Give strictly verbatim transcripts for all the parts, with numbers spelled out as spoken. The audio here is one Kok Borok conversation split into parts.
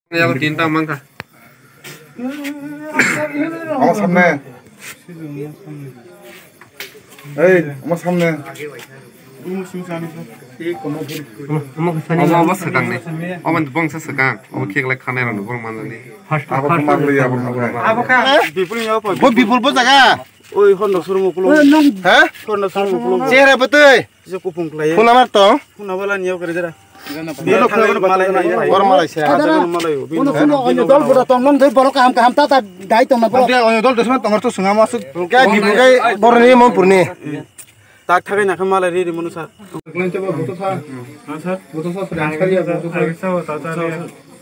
Yago tinta mangka. Omo samne. Ei, omo samne. Omo, omo swkang ni. Omo bongsa swkang. Omo khek lai khanai rok ni bong manjani. Abo khe manlai, abo manlai. Bo Bipul bo jaga. Oi, Honda showroom ukulung. He? Honda showroom ukulung. Chehra bwtwi. Kisa kupung khlai. Phone number tong? Phone number ani yau kare jera. Boro malai se. Malai o. Kono kono onyo dol buda tong, nong doi borok kaham kaham ta ta dai tong na borok. Onyo dol dosma tong to swnga ma suk. Kya Bipul kai boroni Monpurni. Tak thagai na kha malai ri ri manu sa. Klai te bo buto sa. Ha sir. Buto sa, sir. Ai sa ta ta.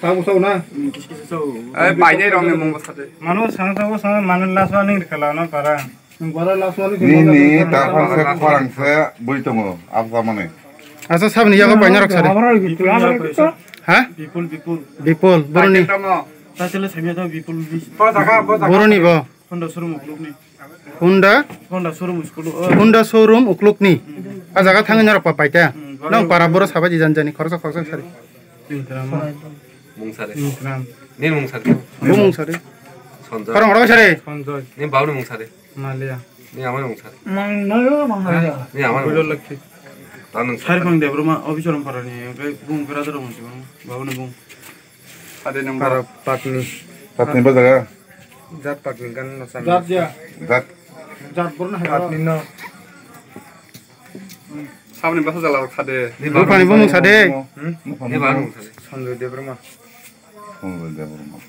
Sa buto sa na. Kis kis sa. Ai bai nei rong ne mong sa te. Manu sang sa sang manu la sa ning khala na para. Nini ta khorang se khorang se bui tongo abjamani. Asa sabni yago paina rok sari. Ha? Bipul, Bipul. Bipul, boroni. Ta chele samya ta Bipul bis. Boroni bo. Honda showroom ukulukni. Honda? Honda showroom ukuluk. Honda showroom ukulukni. A jaga thangwi norok pa paita. Hmm, nang para boro sabai di janjani khoroksa khoroksa sari. Mung sari. Ni mung sari. Bo mung sari. Sanjay. Khorang rok sari. Sanjay. Ni bauni mung sari. Malia. Ni amai mung sari. Mang nayo mang nayo. Ni amai mung sari. Tano sari pang Debbarma officer parani, kai bung kera doro mung sibang. Bauni bung. Ade number. Para patni. Patni ba jaga? Jat patni gan na san. Jat ya. Jat. Jat borna hai. Patni no. Sabni basa jala rok sade. Rupani bo mung sade. Hmm? Ni bauni mung sari. Sanjay Debbarma. Sanjay Debbarma.